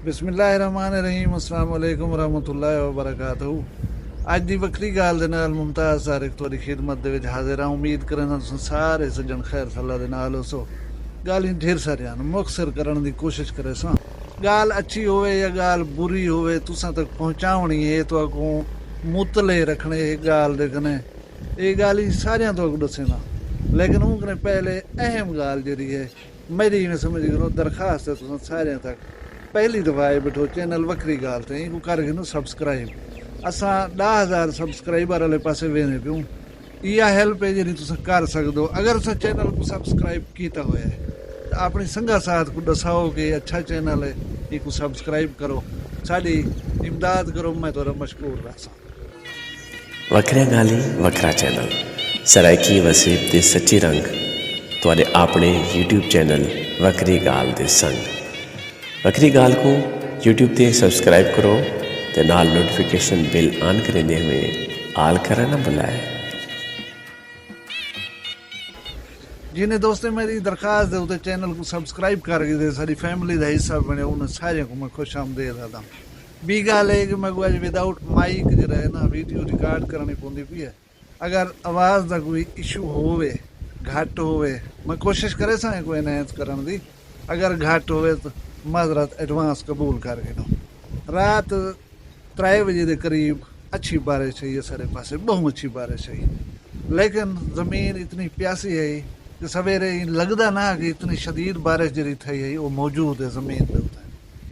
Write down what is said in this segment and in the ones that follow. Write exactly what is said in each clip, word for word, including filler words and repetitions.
بسم اللہ الرحمن الرحیم۔ السلام علیکم ورحمۃ اللہ وبرکاتہ۔ اڄ دی وکری ڳالھ دے نال ممتاز طارق تہاݙی خدمت دے وچ حاضر ہاں۔ امید کرینداں تساں سارے سڄݨ خیر صلاح دے نال ہوسو۔ ڳالھیں ڈھیر ساریاں ہن، مختصر کرݨ دی کوشش کریساں۔ ڳالھ اچھی ہووے یا ڳالھ بری ہووے، تساں تک پہنچاوݨی ہے، تہاکوں مطلع رکھݨے ہے ڳالھ دے کنے۔ اے ڳالھیں ساریاں تہاکوں ݙسینداں، لیکن اوں کنے پہلے اہم ڳالھ جیڑھی ہے، میݙی ایویں سمجھ کرو، درخواست ہے تساں ساریاں تک، پہلی دفعہ آئے ٻیٹھو چینل وکری ڳالھ تے، اینکوں کر گھنو سبسکرائب۔ اساں ݙاہ ہزار سبسکرائبر والے پاسے ویندے پیوں۔ ایہا ہیلپ ہے جیڑھی تساں کر سڳدو۔ اگر تساں چینل کوں سبسکرائب کیتا ہویا ہے تاں اپݨی سنگاں ساتھ کوں ݙساؤ کہ اچھا چینل ہے، اینکوں سبسکرائب کرو، ساݙی امداد کرو، میں تہاݙا مشکور رہساں۔ وکھریاں ڳالھیں، وکھرا چینل، سرائیکی وسیب دے سچی رنگ، تہاݙے آپݨے یوٹیوب چینل وکری ڳالھ دے سنگ۔ وکری ڳالھ کوں یوٹیوب تے سبسکرائب کرو تے نال نوٹیفکیشن بیل آن کریندے ہوئے آل کرݨ نہ بھلائے۔ جنہیں دوستیں میݙی درخواست دے اتے چینل کوں سبسکرائب کر گھدے، ساݙی فیملی دا حصہ بݨے، انہاں ساریاں کوں میں خوش آمدید آہداں۔ ٻی ڳالھ ہے کہ میکوں اڄ وداؤٹ مائیک جیڑھا ہے نا ویڈیو ریکارڈ کرݨی پوندی پئی ہے۔ اگر آواز دا کوئی ایشو ہووے، گھٹ ہووے، میں کوشش کریساں کوئی انہینس کرݨ دی۔ اگر گھٹ ہووے تاں معذرت ایڈوانس قبول کر گھنو۔ رات ترائے وڄے دے قریب اچھی بارش ہئی اساݙے پاسے، ٻہوں اچھی بارش ہئی، لیکن زمین اتنی پیاسی ہئی کہ سویرے ایں لڳدا نہ کہ اتنی شدید بارش جیڑھی تھئی ہئی او موجود ہے زمین دے اتے۔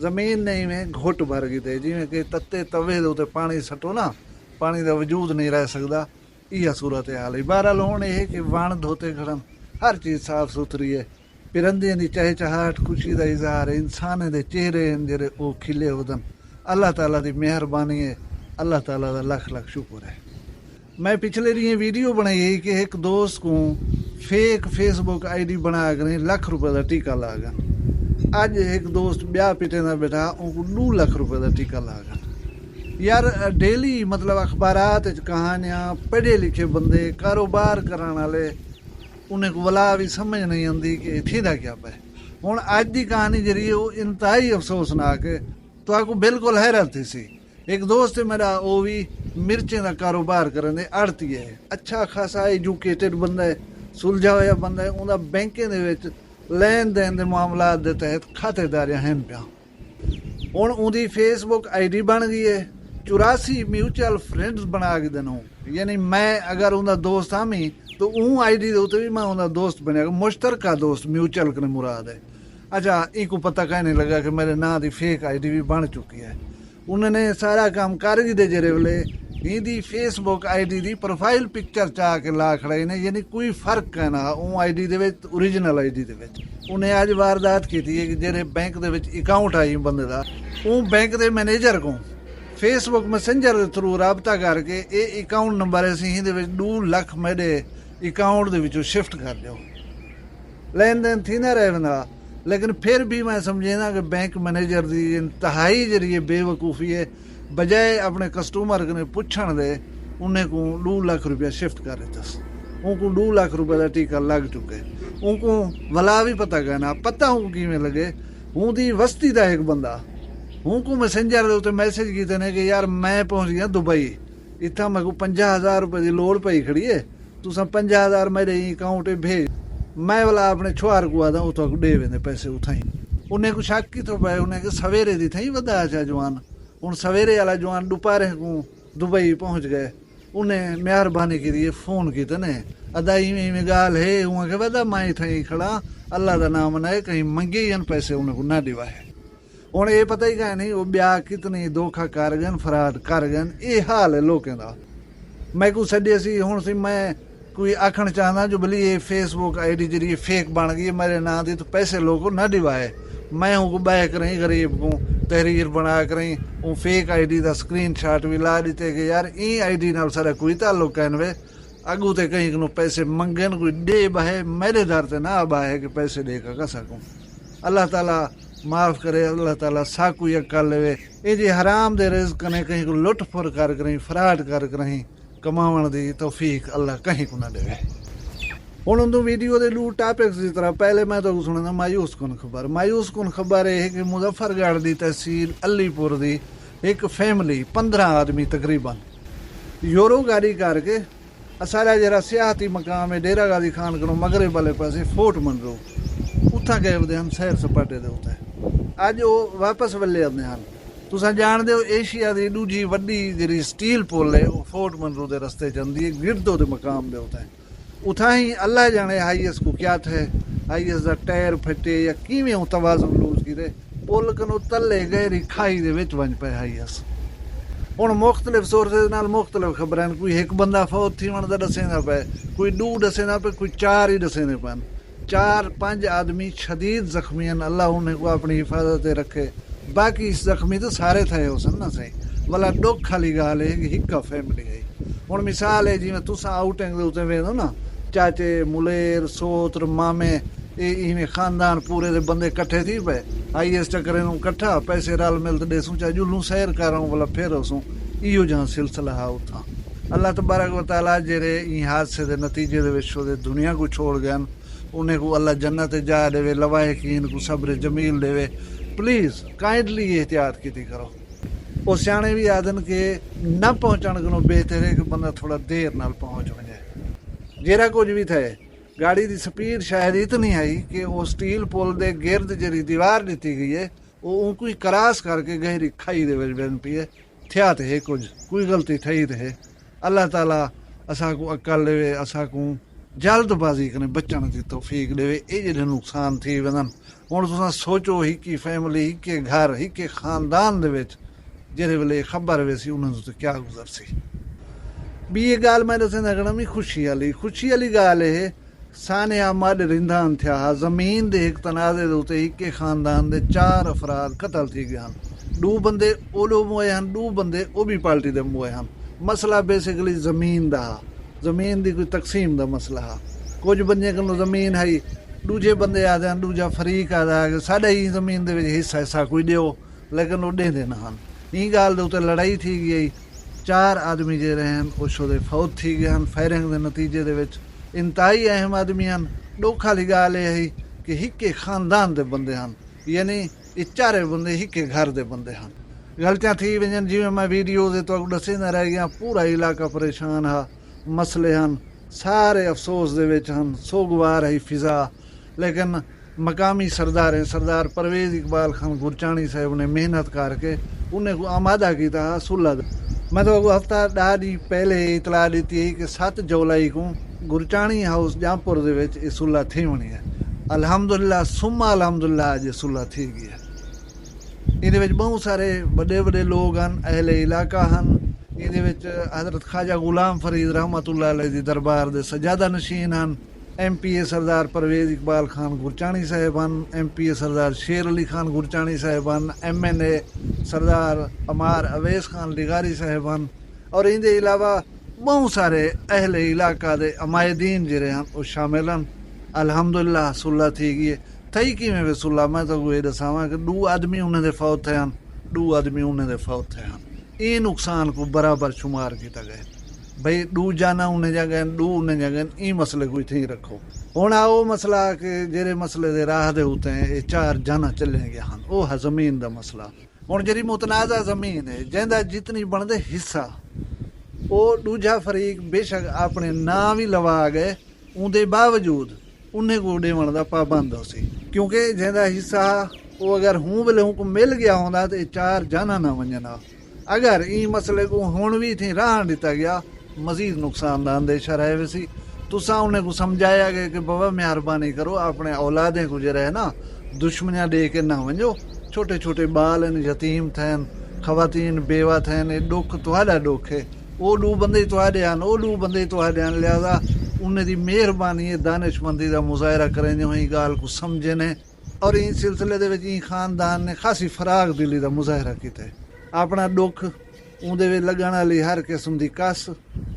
زمین نے ایویں گھٹ بھر گھدے، جیویں کہ تتے توے دے اتے پاݨی سٹو نا، پاݨی دا وجود نہیں رہ سڳدا۔ ایہا صورتحال ہے۔ بہرحال ہݨ اے ہے کہ وݨ دھوتے کھڑن، ہر چیز صاف ستھری ہے۔ پرندیاں دی چہچہاہٹ خوشی دا اظہار ہے۔ انسانیں دے چہرے ہن جیڑھے او کھلے ہودن۔ اللہ تعالیٰ دی مہربانی ہے، اللہ تعالیٰ دا لکھ لکھ شکر ہے۔ میں پچھلے ݙینہہ ویڈیو بݨائی ہئی کہ ہک دوست کوں fake Facebook I D بݨا کریں لکھ روپے دا ٹیکہ لا ڳن۔ اڄ ہک دوست ٻیا پٹیندا ٻیٹھا، اونکوں ݙو لکھ روپے دا ٹیکہ لا ڳن۔ یار، ڈیلی مطلب اخبارات وچ کہانیاں، پڑھے لکھے بندے، کاروبار کرݨ والے، انہیں کوں ولا وی سمجھ نہیں آندی کہ اے تھیندا کیا پئے۔ ہݨ اڄ دی کہانی جیڑھی ہے، او انتہائی افسوسناک ہے۔ تہاکوں بالکل حیرت تھیسی۔ ہک دوست ہے میݙا، او وی مرچیں دا کاروبار کریندے، آڑتی ہے، اچھا خاصا ایجوکیٹڈ بندہ ہے، سلجھا ہویا بندہ ہے، اوندا بینکیں دے وچ لین دین دے معاملات دے تحت کھاتے داریاں ہن پیاں۔ ہݨ اوندی فیس بک آئی ڈی بݨ ڳئی ہے، چوراسی میوچل فرینڈز بݨا گھدن ہوں۔ یعنی میں اگر اوندا دوست ہامی تو اوں آئی ڈی دے اتے وی میں اوندا دوست بݨیا، مشترکہ دوست، میوچل کنے مراد ہے۔ اچھا، اینکوں پتہ کائنی لڳا کہ میݙے ناں دی فیک آئی ڈی وی بݨ چکی ہے۔ انہاں نے سارا کم کر گھدے جیڑھے ویلے ایندی فیس بک آئی ڈی دی پروفائل پکچر چا کے لا کھڑائے نے، یعنی کوئی فرق کائنا اوں آئی ڈی دے وچ تے اوریجنل آئی ڈی دے وچ۔ انہیں اڄ واردات کیتی ہے کہ جیڑھے بینک دے وچ اکاؤنٹ آئی بندے دا، اوں بینک دے مینیجر کوں فیس بک میسنجر دے تھرو رابطہ کر کے اے اکاؤنٹ نمبر اسی ہیندے وچ ݙو لکھ میݙے اکاؤنٹ دے وچوں شفٹ کر ݙیو۔ لین دین تھیندا رہ ویندا، لیکن پھر بھی میں سمجھینداں کہ بینک مینیجر دی انتہائی جیڑھی ہے بے وقوفی ہے۔ بجائے اپݨے کسٹمر کنے پچھݨ دے، انہیں کوں ݙو لکھ روپیہ شفٹ کر ݙتس۔ اونکوں ݙو لکھ روپے دا ٹیکہ لڳ چکے۔ اونکوں ولا وی پتہ کائنا، پتہ اونکوں کیویں لڳے؟ اوندی وستی دا ہک بندہ، اونکوں میسنجر دے اتے میسج کیتے نے کہ یار، میں پہنچ ڳیا دبئی، اتھاں میکوں پنجاہ ہزار روپے دی لوڑ پئی کھڑی ہے، تساں پنجاہ ہزار میݙے ایں اکاؤنٹ تے بھیج۔ میں ولا اپݨے چھوہر کوں آہداں، او تہاکوں ݙے ویندے پیسے اتھاں ہی۔ انہیں کوں شک کتھوں پئے؟ انہیں کہ سویرے دی تھئی ودا اچھا جوان، ہݨ سویرے والا جوان ݙوپہریں کوں دبئی پہنچ ڳئے۔ انہیں مہربانی کیتی ہے، فون کیتے نے، ادا ایویں ایویں ڳالھ ہے، اوں آکھیا ودا میں اتھاں ہی کھڑا، اللہ دا نام نہ ہے، کہیں منگے ہن پیسے انہیں کوں نہ ݙیوائے۔ ہݨ اے پتہ ہی کائے نہیں، او ٻیا کتنی دھوکا کر ڳن، فراڈ کر ڳن، اے حال ہے لوکیں دا۔ میکوں سݙیسی، ہݨ سی میں کوئی آکھݨ چاہنداں جو بھلی اے فیس بک آئی ڈی جیڑھی اے فیک بݨ ڳئی ہے، میݙے ناں دی تو پیسے لوکوں نہ ݙیوائے۔ میں اونکوں ٻہہ کریں غریب کوں، تحریر بݨا کریں، اوں فیک آئی ڈی دا سکرین شاٹ وی لا ݙتے کہ یار ایں آئی ڈی نال ساݙا کوئی تعلق کائنوے۔ اڳوں تے کہیں کنوں پیسے منگن، کوئی ݙے ٻہے، میݙے در تے نہ ٻہے کہ پیسے ݙے کا کسا کوں۔ اللہ تعالیٰ معاف کرے، اللہ تعالیٰ ساکوں ہی عقل ݙیوے۔ ایں جی حرام دے رزق کنے کہیں کوں لٹ پھر کر کریں، فراڈ کر کریں، کماوݨ دی توفیق اللہ کہیں کوں نہ ݙیوے۔ ہݨ اندوں ویڈیو دے ݙو ٹاپکس دی طرح پہلے میں تہاکوں سݨانداں مایوس کن خبر۔ مایوس کن خبر اے ہے کہ مظفر گڑھ دی تحصیل علی پور دی ہک فیملی، پندرہ آدمی تقریباً، یورو گاݙی کر کے اساݙا جیڑھا سیاحتی مقام ہے ڈیرہ غازی خان کنوں مغرب والے پاسے فورٹ منرو، اتھاں ڳئے ودے ہن سیر سپاٹے دے اتے۔ اڄ او واپس ولے آندے ہن۔ تساں ڄاݨدے ہو ایشیا دی ݙوجھی وݙی جیڑھی سٹیل پل ہے او فورٹ منرو دے رستے چ آندی ہے، گرد اودے مقام دے اتے۔ اتھاں ہی اللہ ڄاݨے ہائی ایس کوں کیا تھئے، ہائی ایس دا ٹائر پھٹے یا کیویں اوں توازن لوز کیتے، پل کنوں تلے گہری کھائی دے وچ ونڄ پئے ہائی ایس۔ ہݨ مختلف سورسز نال مختلف خبراں ہن، کوئی ہک بندہ فوت تھیوݨ دا ݙسیندا پئے، کوئی ݙو ݙسیندا پئے، کوئی چار ہی ݙسیندے پئن۔ چار پنج آدمی شدید زخمی ہن، اللہ انہیں کوں اپݨی حفاظت تے رکھے۔ باقی زخمی تاں سارے تھئے ہوسن نا سئیں، ولا ݙکھ آلی ڳالھ ہے کہ ہکا فیملی ہئی۔ ہݨ مثال ہے جیویں تساں آؤٹنگ دے اتے ویندو نا، چاچے، ملیر، سوتر، مامے، اے ایویں خاندان پورے دے بندے کٹھے تھی پئے، آئی ایس چکرے نوں کٹھا، پیسے رل مل تے ݙیسوں، چا ڄلوں سیر کر آؤں، ولا پھر ہوسوں، ایہو جہاں سلسلہ ہا اتھاں۔ اللہ تبارک و تعالیٰ جیڑھے ایں حادثے دے نتیجے دے وچ شودے دنیا کوں چھوڑ ڳئن، انہیں کوں اللہ جنت جا ݙیوے، لواحقین کوں صبر جمیل ݙیوے۔ پلیز کائنڈلی احتیاط کیتی کرو۔ او سیاݨے وی آہدن کہ نہ پہنچݨ کنوں بہتر ہے کہ بندہ تھوڑا دیر نال پہنچ ونڄے۔ جیڑھا کجھ وی تھئے، گاڑی دی سپیڈ شاید اتنی ہئی کہ او سٹیل پل دے گرد جیڑھی دیوار ݙتی ڳئی ہے، او اونکوں ہی کراس کر کے گہری کھائی دے وچ ونڄ پئی ہے۔ تھیا تے ہے کجھ، کوئی غلطی تھئی تے ہے۔ اللہ تعالیٰ اساکوں عقل ݙیوے، اساکوں جلد بازی کنیں بچݨ دی توفیق ݙیوے۔ اے جیڑھے نقصان تھی ویندن، ہݨ تساں سوچو، ہکی فیملی، ہکے گھر، ہکے خاندان دے وچ جیڑھے ویلے خبر ویسی، انہاں دے اتے کیا گزرسی۔ ٻئی ہک ڳالھ میں ݙسیندا کھڑاں وی خوشی آلی۔ خوشی آلی ڳالھ اے ہے، سانحہ مڈ رندھان تھیا ہا، زمین دے ہک تنازعے دے اتے ہکے خاندان دے چار افراد قتل تھی ڳئے ہن۔ ݙو بندے اوݙو موئے ہن، ݙو بندے اوٻی پارٹی دے موئے ہن۔ مسئلہ بیسیکلی زمین دا ہا، زمین دی کوئی تقسیم دا مسئلہ ہا۔ کجھ بندے کنوں زمین ہئی، ݙوجھے بندے آہدے ہن، ݙوجھا فریق آہدا ہا کہ ساݙا ہی زمین دے وچ حصہ ہے، ساکوں ہی ݙیو۔ لیکن او ݙیندے نہ ہن۔ ایں ڳالھ دے اتے لڑائی تھی ڳئی ہئی۔ چار آدمی جیڑھے ہن، او شودے فوت تھی ڳئے ہن۔ فائرنگ دے نتیجے دے وچ انتہائی اہم آدمی ہن۔ ݙکھ آلی ڳالھ اے ہئی کہ ہکے خاندان دے بندے ہن، یعنی اے چارے بندے ہکے گھر دے بندے ہن۔ غلطیاں تھی ونڄن، جیویں میں ویڈیوز اچ تہاکوں ݙسیندا رہ ڳیاں، پورا علاقہ پریشان ہا، مسئلے ہن، سارے افسوس دے وچ ہن، سوڳوار ہئی فضا۔ لیکن مقامی سرداریں، سردار پرویز اقبال خان گرچانی صاحب نے محنت کر کے انہیں کوں آمادہ کیتا ہا صلح دا۔ میں تہاکوں ہفتہ ݙاہ ݙینہہ پہلے اطلاع ݙتی ہئی کہ ست جولائی کوں گرچانی ہاؤس ڄامپور دے وچ اے صلح تھیوݨی ہے۔ الحمدللہ ثم الحمدللہ اڄ اے صلح تھی ڳئی ہے۔ ایندے وچ ٻہوں سارے وݙے وݙے لوگ ہن، اہل علاقہ ہن۔ ایندے وچ حضرت خواجہ غلام فرید رحمۃ اللہ علیہ دی دربار دے سجادہ نشین ہن۔ ایم پی اے سردار پرویز اقبال خان گرچانی صاحب ہن، ایم پی اے سردار شیر علی خان گرچانی صاحب ہن، ایم این اے سردار عمار اویس خان لغاری صاحب ہن، اور ایندے علاوہ ٻہوں سارے اہل علاقہ دے عمائدین جیڑھے ہن، او شامل ہن۔ الحمدللہ صلح تھی ڳئی ہے۔ تھئی کیویں وے صلح؟ میں تہاکوں اے ݙساواں کہ ݙو آدمی انہیں دے فوت تھئے ہن، ݙو آدمی انہیں دے فوت تھئے ہن۔ ایں نقصان کوں برابر شمار کیتا ڳئے۔ بھئی ݙو جاناں انہیں دیاں ڳئن، ݙو انہیں دیاں ڳئن، ایں مسئلے کوں اتھیں ہی رکھو۔ ہݨ آ او مسئلہ کہ جیڑھے مسئلے دے راہ دے اتے اے چار جاناں چلیاں ڳیاں ہن، او ہا زمین دا مسئلہ۔ ہݨ جیڑھی متنازعہ زمین ہے، جیندا جتنی بݨدے حصہ، او ݙوجھا فریق بے شک اپݨے ناں وی لوا ڳئے، اوندے باوجود انہیں کوں ݙیوݨ دا پابند ہوسی، کیونکہ جیندا حصہ ہا، او اگر ہوں ویلے اونکوں مل ڳیا ہوندا تے اے چار جاناں نہ ونڄن ہا۔ اگر ایں مسئلے کوں ہݨ وی اتھیں رہݨ ݙتا ڳیا، مزید نقصان دا اندیشہ رہ ویسی۔ تساں انہیں کوں سمجھایا ڳئے کہ بابا مہربانی کرو، اپݨے اولادیں کوں جیڑھا ہے نا، دشمنیاں ݙے کے نہ ونڄو۔ چھوٹے چھوٹے ٻال ہن، یتیم تھئن، خواتین بیوہ تھئن، اے ݙکھ تہاݙا ݙکھ ہے۔ او ݙو بندے ہی تہاݙے ہن، او ݙو بندے ہی تہاݙے ہن، لہذا انہیں دی مہربانی ہے، دانشمندی دا مظاہرہ کریندے ہوئیں ایں ڳالھ کوں سمجھن ہے۔ اور ایں سلسلے دے وچ ایں خاندان نے خاصی فراخ دلی دا مظاہرہ کیتا ہے۔ اپݨا ݙکھ اوندے وچ لڳݨ آلی ہر قسم دی کس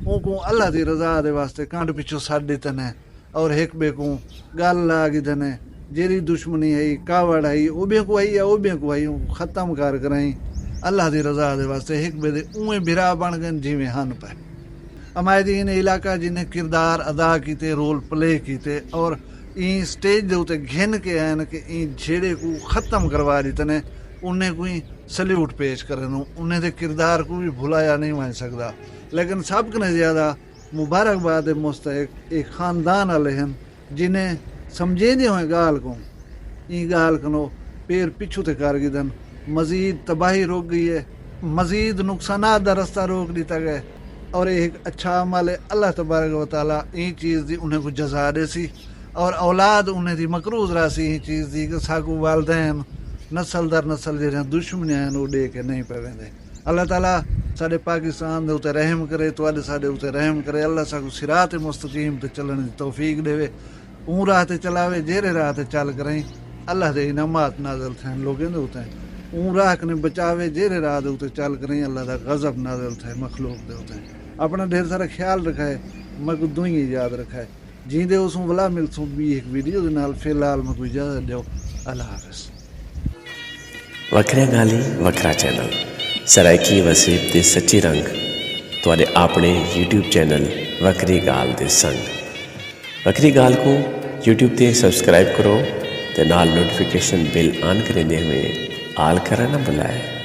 اونکوں اللہ دی رضا دے واسطے کنڈ پچھوں سٹ ݙتن ہے اور ہک ٻئے کوں ڳل لا گھدن ہے۔ جیڑھی دشمنی ہئی، کاوڑ ہئی، او ٻئے کوں ہئی یا او ٻئے کوں ہئی، اونکوں ختم کر کرائیں اللہ دی رضا دے واسطے ہک ٻئے دے اونویں بھرا بݨ ڳئن جیویں ہن پئے۔ عمائدین علاقہ جنہیں کردار ادا کیتے، رول پلے کیتے اور ایں سٹیج دے اتے گھن کے آئن کہ ایں جھیڑے کوں ختم کروا ݙتن، انہیں کوں سلیوٹ پیش کرن، انہیں دے کردار کوں وی بھلایا نہیں ونڄ سڳدا۔ لیکن سب کنیں زیادہ مبارکباد دے مستحق اے خاندان آلے ہن جنہیں سمجھیندے ہوئیں ڳالھ کوں ایں ڳالھ کنوں پیر پچھوں تے کر گھدن۔ مزید تباہی رک ڳئی ہے، مزید نقصانات دا رستہ روک ݙتا ڳئے اور اے ہک اچھا عمل ہے۔ اللہ تبارک و تعالیٰ ایں چیز دی انہیں کوں جزا ݙیسی اور اولاد انہیں دی مقروض رہسی ایں چیز دی کہ ساکوں والدین نسل در نسل جیڑھیاں دشمنیاں ہن او ݙے کے نہیں پے ویندے۔ اللہ تعالیٰ ساݙے پاکستان دے اتے رحم کرے، تہاݙے ساݙے اتے رحم کرے۔ اللہ ساکوں صراط مستقیم تے چلݨ دی توفیق ݙیوے، اوں راہ تے چلاوے جیرھے راہ تے چل کرئیں اللہ دے انعامات نازل تھئن لوکیں دے اتے، اوں راہ کنیں بچاوے جیرھے راہ دے اتے چل کرئیں اللہ دا غضب نازل تھئے مخلوق دے اتے۔ اپݨا ڈھیر سارا خیال رکھائے، میکوں دعائیں یاد رکھائے۔ جیندے ہوسوں ولا ملسوں ٻی ہک ویڈیو دے نال، فی الحال میکوں اجازت ݙیو، اللہ حافظ۔ وکھریاں ڳالھیں، وکھرا چینل، سرائیکی وسیب دے سچے رنگ، تہاݙے آپݨے یوٹیوب چینل وکھری ڳالھ دے سنگ۔ وکھری ڳالھ کوں یوٹیوب تے سبسکرائب کرو تے نال نوٹیفکیشن بیل آن کریندے ہوئیں آل کرݨ نہ بھلائے۔